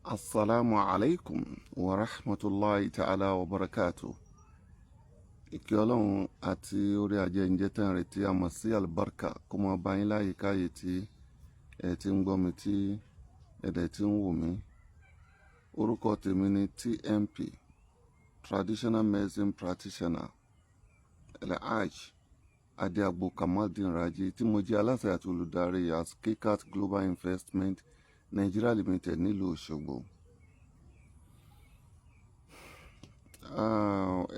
Assalamu alaikum wa rahmatulahi ta'ala wa barakatu. Ìkẹ́ Ọlọ́run àti orí ajẹ́njẹ́ tán rẹ̀ tí a mọ̀ sí àlùbáríkà kó máa bá yín láyé káyé tí ẹ ti ń gbọ́ mi, tí ẹ dẹ̀ ti ń wò mí. Orúkọ tèmi ni TMP, Traditional Medicine Practitioner, Alhaj Adeagbo Kamaldeen Raji, tí mo jẹ́ aláṣẹ àti olùdarí Askikat Global Investment Nigeria Limited nílùú Òṣogbo.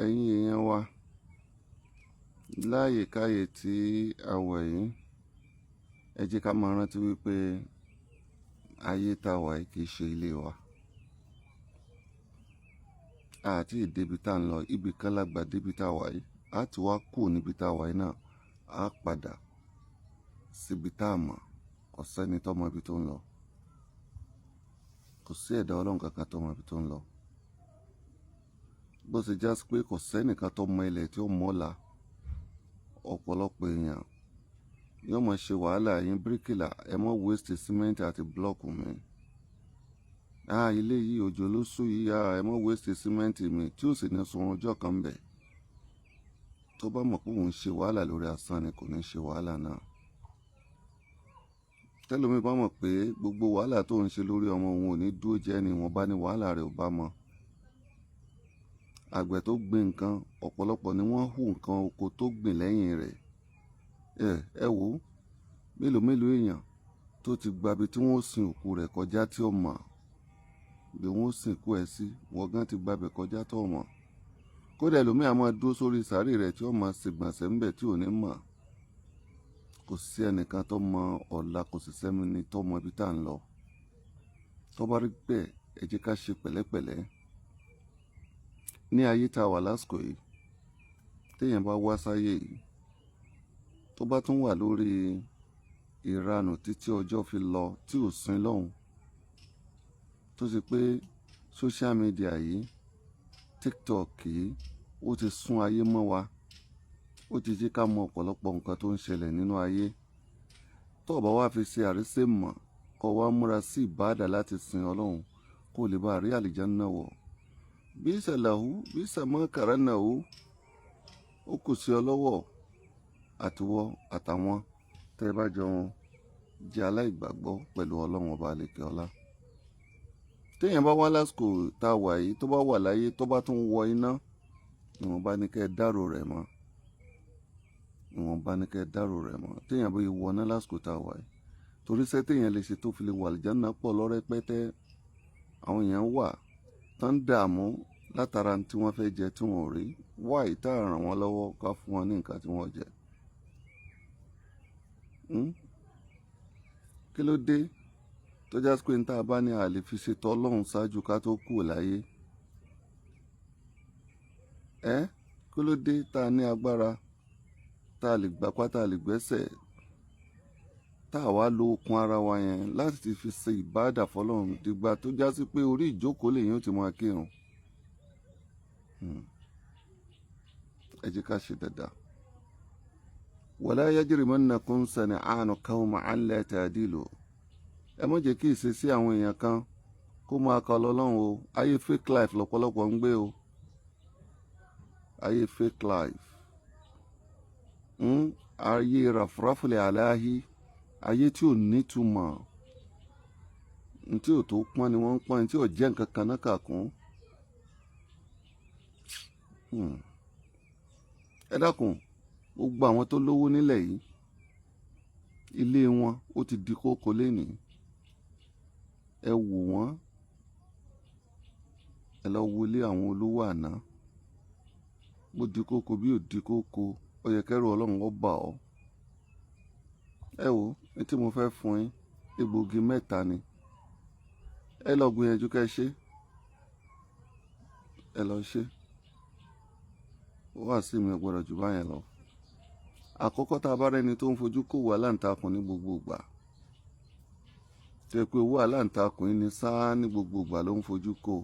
Ẹ̀yin èèyàn wa láàyè káyè tí a wà yìí, ẹ jẹ́ ká máa rántí wípé ayé tá a wà yìí kì í ṣe ilé wa. Àti ìdébi tá à ń lọ, ibì kan la gbà débi tá a wà yìí, a ti wá kù níbi tá a wà yìí náà, a padà síbi tá a mọ̀. Kò sẹ́ni tó mọ ibi tó ń lọ. Kò sí ẹ̀dá Ọlọ́run kankan tó mọ ibi tó ń lọ. Bó ṣe já sí pé kò sẹ́nìkan tó mọ ilẹ̀ tí ó mọ́la. Ọ̀pọ̀lọpọ̀ èèyàn yóò máa ṣe wàhálà yín. Bíríkìlà, ẹ mọ́ waste cement àti block mi. Ah, ilé yìí, òjò ló sú yìí. Ah, ẹ mọ́ waste cement mi, tí ó sì ní sun ọjọ́ kan bẹ̀. Tó bá mọ̀ pé òun ṣe wàhálà lórí asán ni, kò ní ṣe wàhálà náà. Tẹ́lómi bá mọ̀ pé gbogbo wàhálà tó ń ṣe lórí ọmọ òun ò ní dúró jẹ́ ni, wọ́n bá ní wàhálà rẹ̀ ò bá mọ́. Àgbẹ̀ tó gbin nǹkan, ọ̀pọ̀lọpọ̀ ni wọ́n hù nǹkan oko tó gbìn lẹ́yìn rẹ̀. Ẹ wò ó, mélòó mélòó èèyàn tó ti gbabi tí wọ́n sin òkú rẹ̀ kọjá tí ó mọ̀ bí wọ́n sìnkú ẹ̀ sí. Wọ́n gan ti gbabẹ̀ kọjá tó mọ̀. Kódà ẹlòmíì á máa dúró sórí sàárè rẹ̀ tí ó máa ṣègbọ̀nsẹ̀ ńbẹ̀ tí ò ní mọ̀. Kò sí ẹnìkan tó mọ ọ̀la, kò sì sẹ́ni tó mọ ibi tá à ń lọ. Tó bá rí bẹ́ẹ̀, ẹ jẹ́ ká ṣe pẹ̀lẹ́pẹ̀lẹ́ ní ayé tá a wà lásìkò yìí. Téèyàn bá wá sáyé yìí, tó bá tún wà lórí ìranù títí ọjọ́ fi lọ tí ò sin lọ́hùn, tó ṣe pé social media yìí, TikTok yìí, ó ti sún ayé mọ́ wa, ó ti jẹ́ ká mọ ọ̀pọ̀lọpọ̀ nǹkan tó ń ṣẹlẹ̀ nínú ayé. Tó o bá wá fi ṣe àrísé mọ̀, kó wá múra sí ìbáàdà láti sin Ọlọ́run, kó lè bá rí àlìjánnà wọ̀. Bí ìṣẹ̀lẹ̀hu bí ìṣẹ̀mọ́ kàránàwó, ó kù sí ọ lọ́wọ́ àtiwọ́ àtàwọn tẹ́ ẹ bá jọ wọn jẹ́ aláìgbàgbọ́ pẹ̀lú Ọlọ́run Ọba àlekè ọlá. Téèyàn bá wá lásìkò tá a wà yìí, tó bá wà láyé, tó bá tún wọ iná, ìwọ̀nba ní kẹ́ ẹ dárò rẹ̀ mọ́. Ìwọ̀nba ní kẹ́ ẹ dárò rẹ̀ mọ́. Téèyàn bá wọ iná lásìkò tá a wà yìí, torí iṣẹ́ téèyàn lè ṣe tó fi lè wọ àlìjánnà pọ̀ lọ́rẹ́pẹ́tẹ́. Àwọn èèyàn wà tán dààmú látara tí wọ́n fẹ́ jẹ tí wọ́n ò rí. Wáyé tá a ràn wọ́n lọ́wọ́ ká fún wọn ní nǹkan tí wọ́n jẹ. Kí ló dé tó já sí pé ní tá a bá ní a lè fi ṣètò Ọlọ́run ṣáájú ká tó kú láyé? Ẹ́, kí ló dé tá a ní agbára, tá a lè gbapá, tá a lè gbẹ́sẹ̀, tá a wá lo okun ara wa yẹn láti fi ṣe ìbáàdà fọlọ́run, dìgbà tó já sí pé orí ìjókòó lèyìn ó ti máa kírun? Ẹ jẹ́ ká ṣe dáadáa. Wala yajrimannakum sana'anu qawmin alla ta'dilu. Ẹ má jẹ́ kí ìṣesí àwọn èèyàn kan kó máa kọ lọ́lọ́run o. Ayé fake life lọ́pọ̀lọpọ̀ ń gbé o, ayé fake life, Ayé ràfúráfúlẹ̀ aláhi, ayé tí ò nítumọ̀, tí ò tó pọ́n ni wọ́n ń pọ́n, tí ò jẹ́ nǹkan kan náà kà kún. Ẹ dákun, gbogbo àwọn tó lówó nílẹ̀ yìí, ilé wọn ó ti di kókó lénìí. Ẹ wò wọ́n, ẹ lọ wo ilé àwọn olówó àná, bó di kókó bí ò di kókó, ó yẹ kẹ́rù Ọlọ́run ó bà ọ́. Ẹ wò ní tí mo fẹ́ fún yín, egbògi mẹ́ta ni. Ẹ lọ gbìyànjú kẹ́ ṣe, ẹ lọ ṣe. Wá sí mi ò gbọ́dọ̀ jù báyẹn lọ. Àkọ́kọ́, tá a bá rẹ́ni tó ń fojú kó wà láǹtakùn ní gbogbo ìgbà, tó yẹ pé owó aláǹtakùn yìí ní sáá ní gbogbo ìgbà ló ń fojú kó,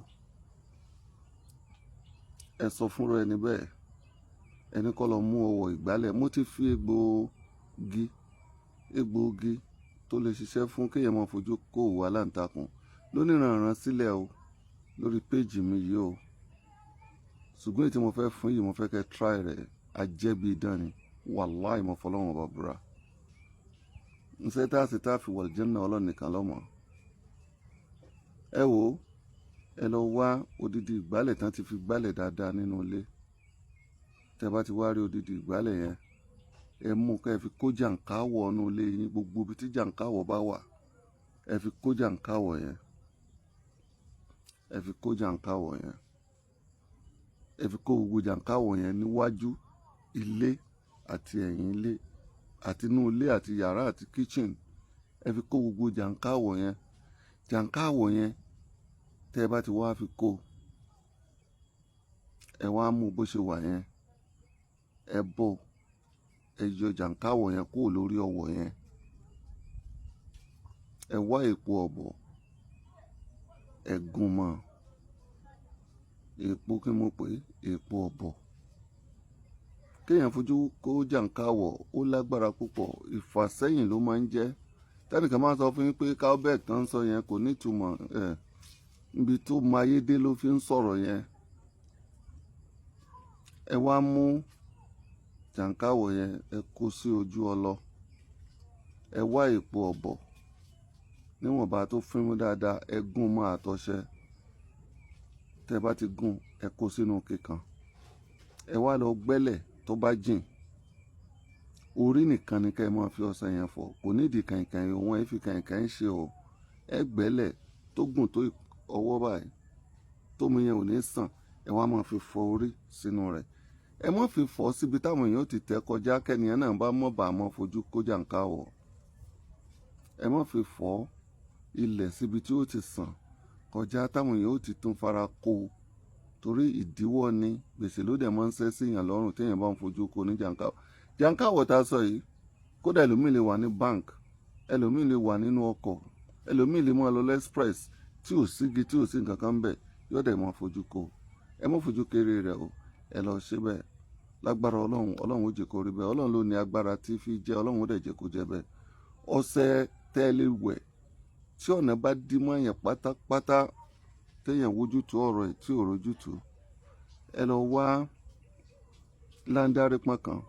ẹ sọ fúnra ẹni bẹ́ẹ̀, ẹni kọ́ lọ mú ọwọ́ ìgbálẹ̀. Mo ti fi egbòogi tó lè ṣiṣẹ́ fún kéèyàn máa fojú kó òwú aláǹtakùn. Lóníranran sílẹ̀ o lórí péjì mi yìí o, ṣùgbọ́n èyí tí mo fẹ́ fún yìí, mo fẹ́ kẹ́ try rẹ̀. Ajẹ́bí idán ni, wàláì, mo fọlọ́run ọba búra. Nṣẹ́ tá a sì tá a fi wal janna, Ọlọ́run nìkan lọ́mọ. Ẹ wò ó, ẹ lọ wá odidi ìgbálẹ̀ tán ti fi gbálẹ̀ dáadáa nínú ilé. Tẹ́ bá ti wá rí odidi ìgbálẹ̀ yẹn, ẹ mú kẹ́ ẹ fi kó jàǹkáwọ̀ ọ̀nù ilé yín. Gbogbo ibi tí jàǹkáwọ̀ bá wà, ẹ fi kó jàǹkáwọ̀ yẹn, ẹ fi kó jàǹkáwọ̀ yẹn, ẹ fi kó gbogbo jàǹkáwọ̀ yẹn níwájú ilé àti ẹ̀yìn ilé àti inú ilé àti yàrá àti kitchen. Ẹ fi kó gbogbo jàǹkáwọ̀ yẹn. Jàǹkáwọ̀ yẹn, tẹ́ ẹ bá ti wá fi kó, ẹ wá mú bó ṣe wà yẹn, ẹ bọ́, ẹ yọ jàǹkáwọ̀ yẹn kúrò lórí ọwọ́ yẹn. Ẹ wá èpo ọ̀bọ̀, ẹ gún mọ́. Èpo kí mo pè é? Èpo ọ̀bọ̀. Kéèyàn fojú kó jàǹkáwọ̀, ó lágbára púpọ̀, ìfàsẹ́yìn ló máa ń jẹ́. Tẹ́nìkan máa ń sọ fún yín pé cowbell tó ń sọ yẹn kò ní ìtumọ̀ ẹ̀, níbi tó máyé dé ló fi ń sọ̀rọ̀ yẹn. Ẹ wá mú jàǹkáwọ̀ yẹn, ẹ kó sí ojú ọlọ. Ẹ wá èpo ọ̀bọ̀ níwọ̀nba tó fínmú dáadáa, ẹ gún mọ́ àtọṣẹ. Tẹ́ bá ti gún, ẹ kó sínú kíkan. Ẹ wá lọ gbẹ́lẹ̀ tó bá jìn. Orí nìkan ni ká ẹ máa fi ọṣẹ yẹn fọ̀, kò nídìí kàìnkàìn. Òun ẹ fi kàìnkàìn ṣe o. Ẹ gbẹ́lẹ̀ tó gùn tó ọwọ́ báyìí, tómi yẹn ò ní sàn. Ẹ wá máa fi fọ orí sínú rẹ̀. Ẹ má fi fọ̀ síbi táwọn èèyàn ti tẹ̀ kọjá, kẹ́niyàn náà bá mọ̀ bá mọ́ fojú kó jàǹkáwọ̀. Ẹ má fi fọ̀ ilẹ̀ síbi tí ó ti sàn kọjá, táwọn èèyàn ó ti tún fara kó, torí ìdíwọ́ ni, gbèsè ló dẹ̀ máa ń ṣẹ́ síyàn lọ́rùn téèyàn bá ń fojú kó ní jàǹkáwọ̀. Jàǹkáwọ̀ tá a sọ yìí, kódà ẹlòmíì lè wà ní bank, ẹlòmíì lè wà nínú ọkọ̀, ẹlòmíì lè máa lọ express tí ò sígi, tí ò sí nǹkan kan bẹ̀, yóò dẹ̀ máa fojú kó. Ẹ má fojú kéré rẹ̀ o. Ẹ lọ ṣe bẹ́ẹ̀. Lágbára Ọlọ́run, Ọlọ́run ó jẹ́ kó rí bẹ́ẹ̀. Ọlọ́run ló ní agbára tí fi jẹ́, Ọlọ́run ó dẹ̀ jẹ́ kó jẹ́ bẹ́ẹ̀. Ọṣẹ tẹ́lẹ̀ wẹ̀ tí ọ̀nà bá dí mọ́ yẹn pátápátá, téèyàn wójútùú ọ̀rọ̀ ẹ̀ tí ò rójútùú, ẹ lọ wá láńdárípọ̀n kan.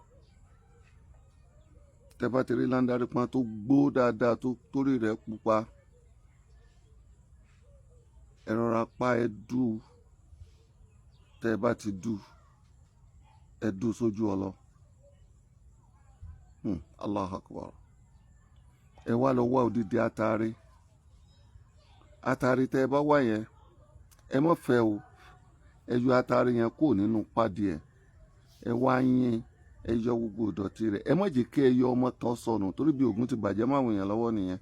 Tẹ́ bá ti rí láńdárípọ̀n tó gbó dáadáa, tó torí rẹ̀ pupa, ẹ rọra pa, ẹ dú. Tẹ́ bá ti dú, ẹ dú sójú ọlọ. Allah akbar. Ẹ wá lọ wá odidi atare. Atare tẹ́ ẹ bá wá yẹn, ẹ má fẹ́ o. Ẹ yọ atare yẹn kúrò nínú pádì ẹ. Ẹ wá yín, ẹ yọ gbogbo ìdọ̀tí rẹ̀. Ẹ má jẹ́ kí ẹ yọ ọmọ kan sọnù, torí bí ògùn ti bàjẹ́ máwọn èèyàn lọ́wọ́ nìyẹn.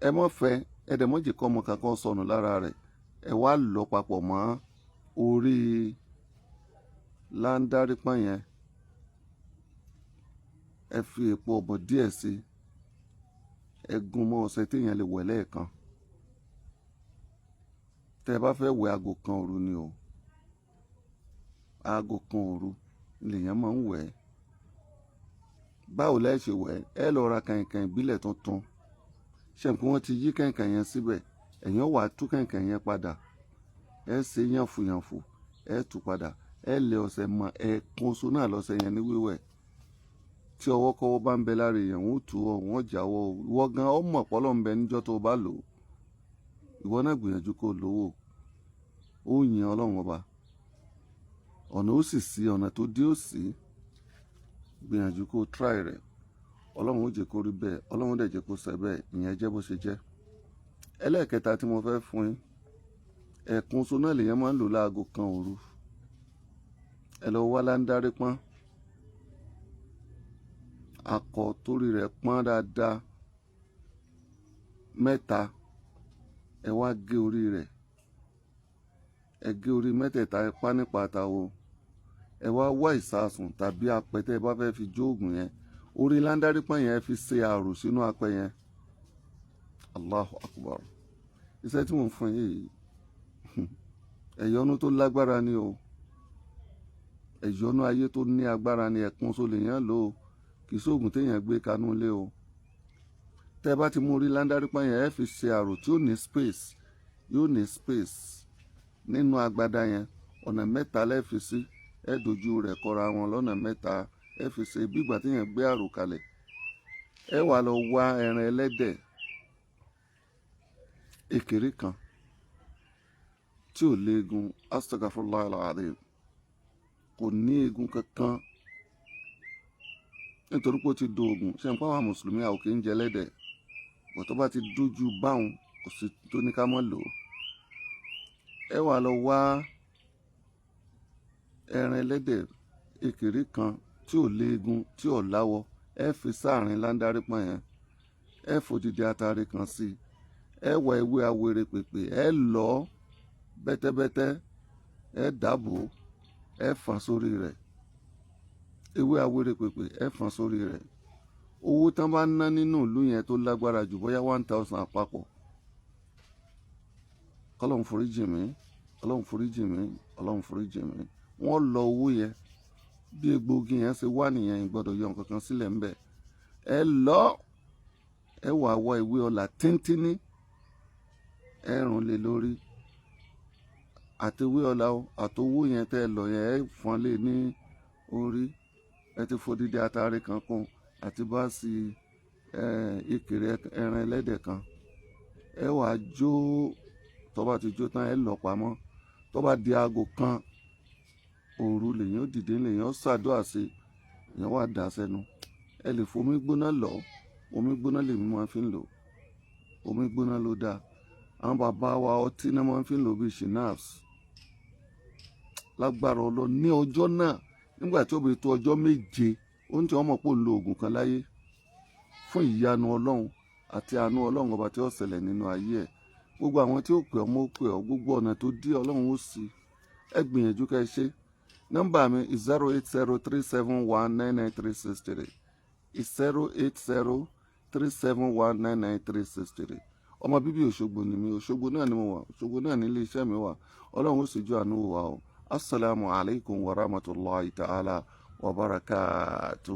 Ẹ má fẹ́, ẹ dẹ̀ má jẹ́ kí ọmọ kankan sọnù lára rẹ̀. Ẹ wá lọ papọ̀ mọ́ orí láńdárípọ̀n yẹn. Ẹ fi èpo ọ̀bọ̀ díẹ̀ sí, ẹ gún mọ́ ọṣẹ téèyàn lè wẹ̀ lẹ́ẹ̀kan. Tẹ́ ẹ bá fẹ́ wẹ̀, aago 1 òru ni o. Aago 1 òru lèèyàn máa ń wẹ̀. Báwo lẹ́ ṣe wẹ̀? Ẹ lọ ra kàìnkàìn ìbílẹ̀ tuntun. Ṣe pé wọ́n ti yí kàìnkàìn yẹn síbẹ̀, ẹ̀yàn wà á tú kàìnkàìn yẹn padà. Ẹ ṣe yànfùyànfù, ẹ tú padà, ẹ lẹ ọṣẹ mọ́. Ẹ kún oṣù náà lọ́ṣẹ yẹn ní wíwẹ̀. Tí ọwọ́ kọ́wọ́ bá ń bẹ lára èèyàn, wọ́n ó tú ọ, wọ́n jáwọ́. Ìwọ gan ọmọ ọ̀pọ̀lọ́ ń bẹ níjọ́ tó o bá lò ó. Ìwọ náà gbìyànjú kó lówó, ó yin Ọlọ́run ọba, ọ̀nà ó sì sí, ọ̀nà tó dé ó sì. Gbìyànjú kó try rẹ̀. Ọlọ́run ó jẹ́ kó rí bẹ́ẹ̀, Ọlọ́run ó dẹ̀ jẹ́ kó ṣẹ bẹ́ẹ̀. Ìyẹn jẹ́ bó ṣe jẹ́. Ẹlẹ́ẹ̀kẹta tí mo fẹ́ fún yín, ẹ̀ẹ̀kan oṣù náà lèèyàn máa ń lò láago 1 òru. Ẹ lọ wá láńdárí pọ́n akọ torí rẹ̀ pọ́n dáadáa mẹ́ta. Ẹ wá gé orí rẹ̀, ẹ gé orí mẹ́tẹ̀ẹ̀ta, ẹ pa nípa àtàwọn. Ẹ wá wá ìsasùn tàbí apẹ tẹ́ ẹ bá fẹ́ fi jó oògùn yẹn. Orí láńdárí pọ́n yẹn, ẹ fi ṣe àrò sínú apẹ yẹn. Allahu akbar. Iṣẹ́ tí mò ń fún yìí, ẹ̀yọ́nú tó lágbára ni o. Ẹ̀yọ́nú ayé tó ní agbára ni. Ẹ̀kún so lèèyàn lò ó, kì í sóògùn téèyàn gbé kanú lé o. Tẹ́ bá ti mú orí láńdárípọ́n yẹn, ẹ fi ṣe àrò tí ó ní space, yóò ní space nínú agbada yẹn. Ọ̀nà mẹ́ta lẹ́ fi sí. Ẹ dojú rẹ̀ kọra wọn lọ́nà mẹ́ta. Ẹ fi ṣe bí ìgbà tí yẹn gbé àrò kalẹ̀. Ẹ wá lọ wá ẹran ẹlẹ́dẹ̀ èkéré kan tí ò léegun, astagfirullah alazim, kò ní eegun kankan, nítorí pé ó ti do oògùn. Ṣe ń pa àwọn mùsùlùmí, àwọn kì í jẹ ẹlẹ́dẹ̀ bọ̀. Tó bá ti dójú báwọn, kò sí tó ní ká mọ́ lò ó. Ẹ wá lọ wá ẹran ẹlẹ́dẹ̀ èkéré kan tí ò léegun, tí ò láwọ. Ẹ fi sáàrin láńdárípọ̀n yẹn. Ẹ fòdìdí atare kan sí i. Ẹ wá ewé awere pèpè, ẹ lọ bẹ́tẹ́bẹ́tẹ́, ẹ dàbò, ẹ fọ́n sórí rẹ̀. Ewé awere pèpè, ẹ fọ́n sórí rẹ̀. Owó tán bá ná nínú ìlú yẹn tó lágbára jù, bóyá 1,000 àpapọ̀. Kọ́lọ́n foríjì mí, Ọlọ́run foríjì mí, Ọlọ́run foríjì mí. Wọ́n lọ owó yẹn bí egbòogi yẹn ṣe wà nìyẹn. Gbọ́dọ̀ yọ nǹkan kan sílẹ̀ ńbẹ̀. Ẹ lọ, ẹ wà wọ ìwé ọlà tíntínní, ẹ rùn lé lórí, àti ìwé ọlà o, àtowó yẹn tẹ́ ẹ lọ yẹn, ẹ fọ́n lé ní orí. Ẹ ti fòdìdí atare kan kún àti bá sí ìkèrè ẹran ẹlẹ́dẹ̀ kan. Ẹ wàá jó. Tó bá ti jó tán, ẹ lọ pamọ́. Tó bá di aago 1 òru, lèyàn ó dìde, lèyàn ó ṣàdúrà sí, èèyàn wà dà sẹ́nu. Ẹ lè fomi gbóná lọ. Omi gbóná lèmi máa fi ń lò. Omi gbóná ló dáa. Àwọn bàbá wa, ọtí náà máa fi ń lò bíi schnapps. Lágbára ọlọ, ní ọjọ́ náà, nígbà tí ó bẹ tó ọjọ́ 7, ó ń tí wọ́n mọ̀ pé òun lo oògùn kan láyé fún ìyanu Ọlọ́run àti àánú Ọlọ́run ọba tí ó ṣẹlẹ̀ nínú ayé ẹ̀. Gbogbo àwọn tí ó pè ọ́ mọ́ ó pè ọ́. Gbogbo ọ̀nà tó dí, Ọlọ́run ó sì. Ẹ gbìyànjú ká ẹ ṣe. Nọ́mbà mi 08037199363, 08037199363. Ọmọ bíbí Òṣogbo ni mi. Òṣogbo náà ni mo wà, Òṣogbo náà ní ilé iṣẹ́ mi wà. Ọlọ́run ó sì ju àánú wa o. Asalaamu alaykum wa rahmatulahi ta'ala wa barakatuhu.